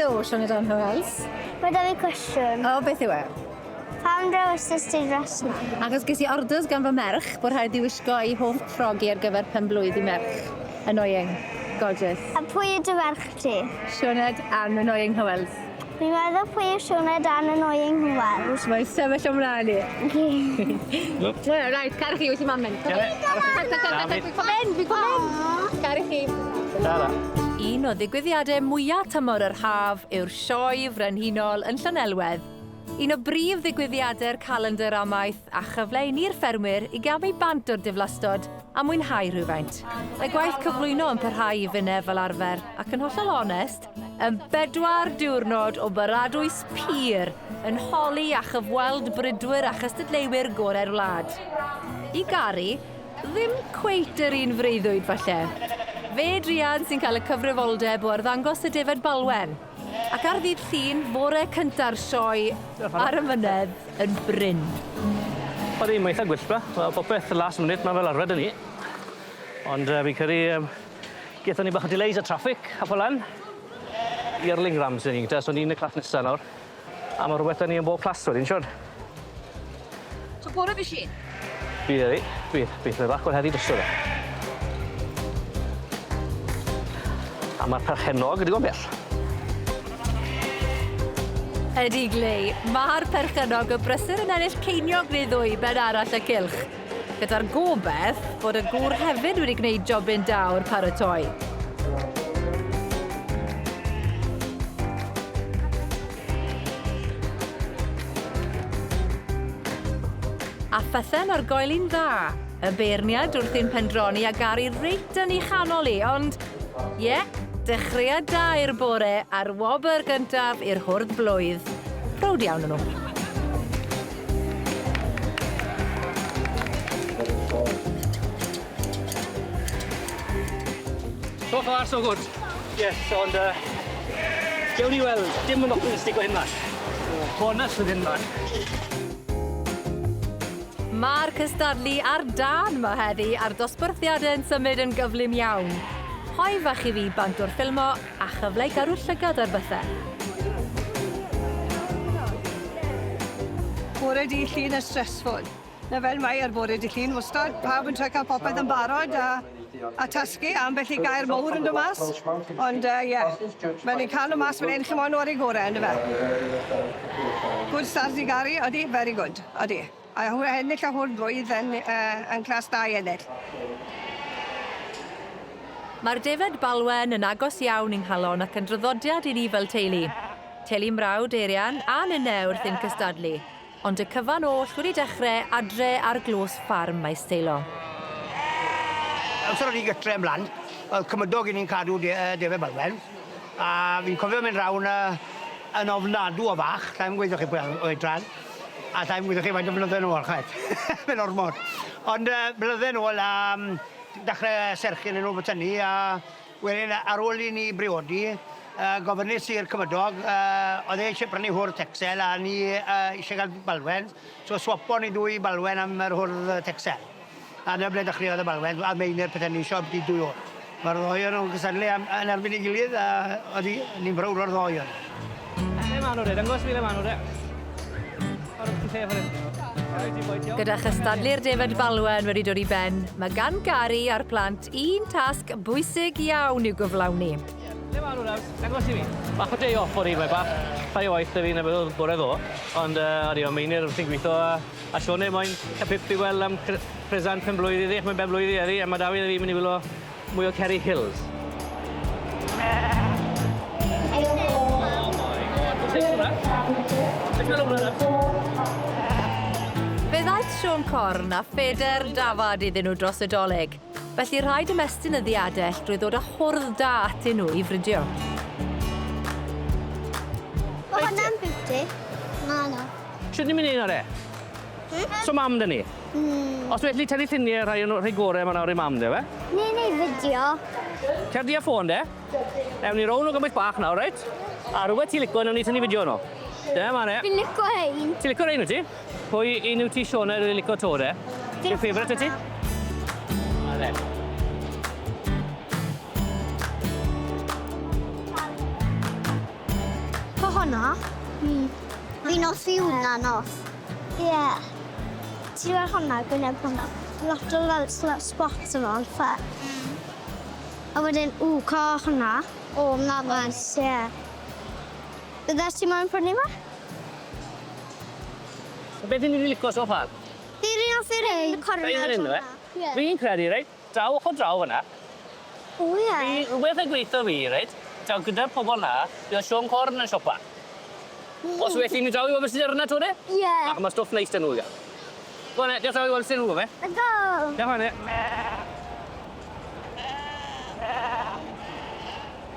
Helo, Sioned Ann Howells. Mae 'da fi cwestiwn. O, beth yw e? Pam drewisest ti dres 'na? Achos ges i orders gan fy merch bod rhaid i wisgo ei hoff ffrog i ar gyfer pen-blwydd i merch. Annoying. Gorgeous. A pwy yw dy ferch ti? Sioned Ann Annoying Howells. Fi'n meddwl pwy yw Sioned Ann Annoying Howells. Mae'n sefyll o mlaen i. Wel, reit, car chi, wyt ti mam mynd. Fi'n mynd, fi'n mynd. Caru chi. Tara. Un o ddigwyddiadau mwyaf tymor yr haf yw'r Sioe Frenhinol yn Llanelwedd. Un o brif ddigwyddiadau'r calendr amaeth a chyfle i ni'r ffermwyr i gamu bant o'r diflastod a mwynhau rhywfaint. Mae gwaith cyflwyno yn parhau i fynne fel arfer, ac yn hollol onest, yn bedwar diwrnod o baradwys pur yn holi a chyfweld bridwyr a chystadleuwyr gorau'r wlad. I Gary, ddim cweit yr un freuddwyd falle. Fe druan sy'n cael y cyfrifoldeb o arddangos y defaid balwen. Ac ar ddydd Llun, fore cynta'r sioe ar y mynedd yn brin. Odi, mae eitha gwyllt 'ma. Wel, popeth last minute 'ma fel arfer 'da ni. Ond yy fi'n credu yym gethon ni bach o delays a traffic a ffor lan. Yearling rams 'da ni gyda, so ni'n y class nesa nawr. A ma' rwbeth 'da ni yn bob class wedyn siŵr. So bore fy Siân? Bydd ydi, bydd, bydd. Mae bach o'r heddi drosto fe. A ma'r perchennog yn digon bell. Ydi Glei, ma'r perchennog y brysur yn ennill ceiniog neu ddwy ben arall y cylch. Gyda'r gobeth bod y gŵr hefyd wedi gwneud jobyn da o'r paratoi. A phethe'n argoeli'n dda. Y beirniad wrthi'n pendroni a Gary reit yn ei chanol i, ond ie, dechreuad da i'r bore a'r wobr gyntaf i'r hwrdd blwydd. Prowd iawn o nhw. So far so good. Yes, ond yy gewn ni weld, dim yn optimistic o hyn mas. Bonus fydd hyn mas. Ma'r cystadlu ar dân 'ma heddi a'r dosbarthiade yn symud yn gyflym iawn. Hoe fach i fi bant o'r ffilmo a chyfle i gadw llygad ar bethe. Bore dydd Llun yn stressful. 'Na fel mae ar bore dy' Llun wastad, pawb yn trio ca'l popeth yn barod a a tasgu ambell i gair mowr yn do' mas. Ond yy ie, ma' ni'n ca'l nw mas fan 'yn ch'mo' nw ar eu gore on'd yfe? Good start i Gary, odi, very good, odi. A hw- ennill y hwrdd blwydd yn yy yn class dau ennill. Mae'r defaid balwen yn agos iawn i'n nghalon ac yn draddodiad i ni fel teulu. Teulu mrawd Eirian a ninne wrthi'n cystadlu. Ond y cyfan oll wedi dechre adre ar glos ffarm Maes Teilo. Amser o'n i gytre ymlan, o'dd cymydog i ni'n cadw de- yy defed Balwen, a fi'n cofio mynd draw 'na yn ofnadw o fach, llai'm gweud 'tho chi pwy o- oedran, a llai'm gweud 'tho chi faint o flynydde nôl chwaith, fe'n ormod. Ond yy blynydde nôl a yym dechre serchu arnyn nw byti 'ny a Wedyn ar ôl i ni briodi, yy gofynnes i'r cymydog, yy o'dd e isie prynu hwrdd Texel a ni yy isie ga'l Balwen, so swapo ni dwy Balwen am yr hwrdd Texel. A 'na ble dechreuodd y Balwen, a Meinir pethe ni isio ambyti dwy o'r. Ma'r ddou o nw'n cystadlu am yn erbyn 'i gilydd a odi, ni'n browd o'r ddou o'n. Lle ma' nw de? Dangos fi le ma' nw de. Ar y lle fan 'yn. Gyda chystadlu'r defaid balwen wedi dod i ben, mae gan Gary a'r plant un tasg bwysig iawn i'w gyflawni. Lle ma' nhw nawr? Dangos i fi. Bach o day off o'n i, mae bach llai o waith 'da fi na beth o'dd bore ddo', ond yy odi ma' Meinir wrthi'n gwitho a a Sione moyn ca'l pip i wel am cre- presant penblwydd iddi, mae'n benblwydd 'i heddi a ma' Dafydd a fi myn' i wilo mwy o Kerry Hills. Fe ddaeth Siôn Corn â pheder dafad iddyn nhw dros y Dolig, felly rhaid ymestyn y ddiadell drwy ddod â hwrdd da atyn nhw i fridio. Mae hwnna'n beauty. Na, na. Shwt ni'n mynd i neud nawr 'e? So mam 'da ni? Mm. Os well ni tynnu llunie rhai o'n rhai gore 'ma nawr i mam de fe? Ni neu fideo. Cer di a ffôn de. Ewn ni rown o gymaint bach nawr, reit? A rhywbeth ti lico, newn ni tynnu fideo nhw. Dyna ma ne. Fi'n lico hein. Ti'n lico rein wyt ti? Pwy un yw ti Sioned wedi lico to de? Ti'n favourite wyt ti? A fe. hwnna. Fi'n hoffi hwnna nos. Ie. Ti'n gweld hwnna, gwyneb hwnna? Lot o fel spots yma, ond fun. A wedyn, ww, coch hwnna. O, na nice, ie. Bydde ti moyn prynu fe? Beth ni'n licio so far? Fi'n rili hoffi'r un cornel Rhaid yn hwnna. fe? Fi'n credu, reit, draw ochr draw fyna. O, ie. Fi, rhywbeth yn gweithio fi, reit, daw gyda'r pobol na, bydd Siôn Corn yn siopa. Os well i ni draw i weld beth sydd arna to, de? Ie. Ac mae stwff neis 'da nhw i gael. Go on, diolch draw i weld sydd nhw, fe. Let's go! Diolch fan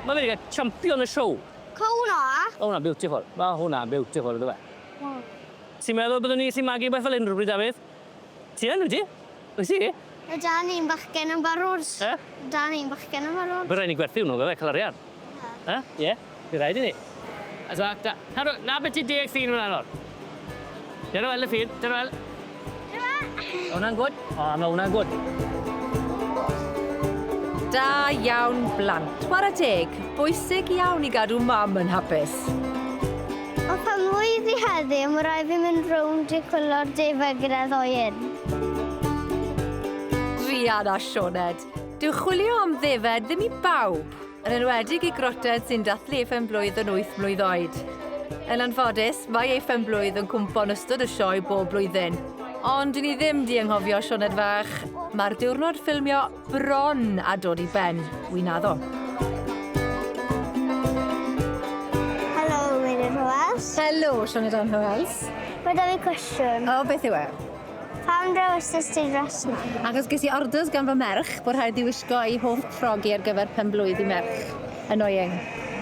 Mae fe wedi cael champion y show. Co hwnna. O, hwnna'n beautiful. Mae hwnna'n beautiful, ydw fe. Ti'n meddwl byddwn ni gallu magu beth fel unrhyw bryd, Dafydd? Ti yn, wyt ti? Wyt ti? Mae da ni'n bachgen yn barod. Eh? Da ni'n bachgen yn barod. Bydd rhaid ni gwerthu hwnnw, fe, cael arian. Eh? Ie, bydd rhaid i ni. A so, da, na, na beth ti deg llun fyna nawr. Dyna fel y ffin, dyna fel. Hwnna'n good? O, mae hwnna'n good. Da iawn blant. Whare teg, bwysig iawn i gadw mam yn hapus. O pan mwy fi heddiw, mae rhaid fi mynd rownd i chwilio'r defaid gyda ddoi un. Druan a Sioned. Dyw chwilio am ddefed ddim i bawb, yn enwedig i groted sy'n dathlu ei phen-blwydd yn 8 mlwydd oed. Yn anffodus, mae ei phen-blwydd yn cwmpo'n ystod y sioe bob blwyddyn. Ond dyn ni ddim di anghofio Sioned fach. Mae'r diwrnod ffilmio bron a dod i ben. Wi'n addo. Helo, Meilir Howells. Helo, Sioned Ann Howells. Mae da fi cwestiwn. O, beth yw e? Pam drewisys ti dres na? Achos ges i orders gan fy merch bod rhaid i wisgo ei hoff ffrogi ar gyfer pen-blwydd i merch. Annoying.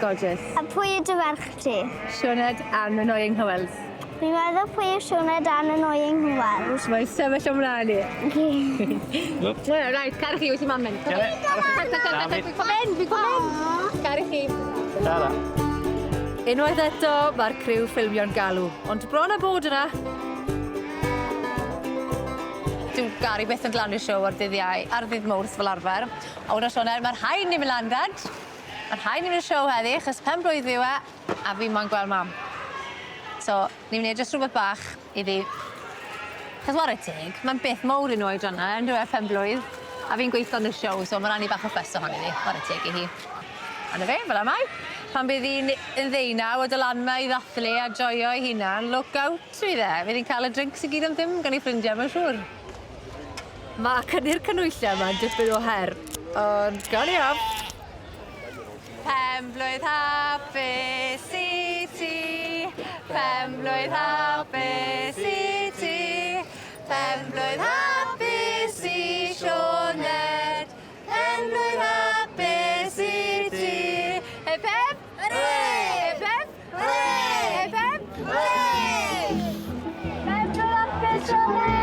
Gorgeous. A pwy yw dy ferch ti? Sioned Ann Annoying Howells. Fi'n meddwl pwy yw Sioned Ann Annoying Howells. Mae'n sefyll o mlaen i. Well, right, car chi, wyt ti mam mynd. Fi'n mynd, fi'n mynd. Car chi. Ta-ra. Unwaith eto, mae'r criw ffilmio'n galw, ond bron a bod yna. Dyw Gary byth yn glanio siow ar ddydd Iau, ar ddydd Mawrth fel arfer. A wna Sioned, mae'r rhaid ni mynd lan dad. Mae'r rhaid ni mynd i'r siow heddi, achos pen blwydd yw e, a fi moyn gweld mam. So, ni'n mynd i jyst rhywbeth bach iddi. Chos whare teg, mae'n beth mowr i nhw oedran yna, yn dyw e, pen blwydd. A fi'n gweithio yn y siow, so mae'n rhan i bach o ffys ohoni ni, whare teg i hi. A na fe, fel am ai. Pan bydd hi'n yn ddeunaw a dod lan 'ma i ddathlu a joio ei hunan, look out fydd e. Fydd hi'n cael y drinks i gyd am ddim gan ei ffrindiau, mae'n siŵr. Mae cynnu'r canhwyllau yma'n dipyn o her, ond gawn ni off. Pen-blwydd hapus i ti, pen-blwydd hapus i ti, pen-blwydd hapus i Sioned, pen-blwydd hapus i ti. Hip hip! Hooray! Hip hip! Hooray! Hip hip! Hooray! Pen-blwydd hapus Sioned!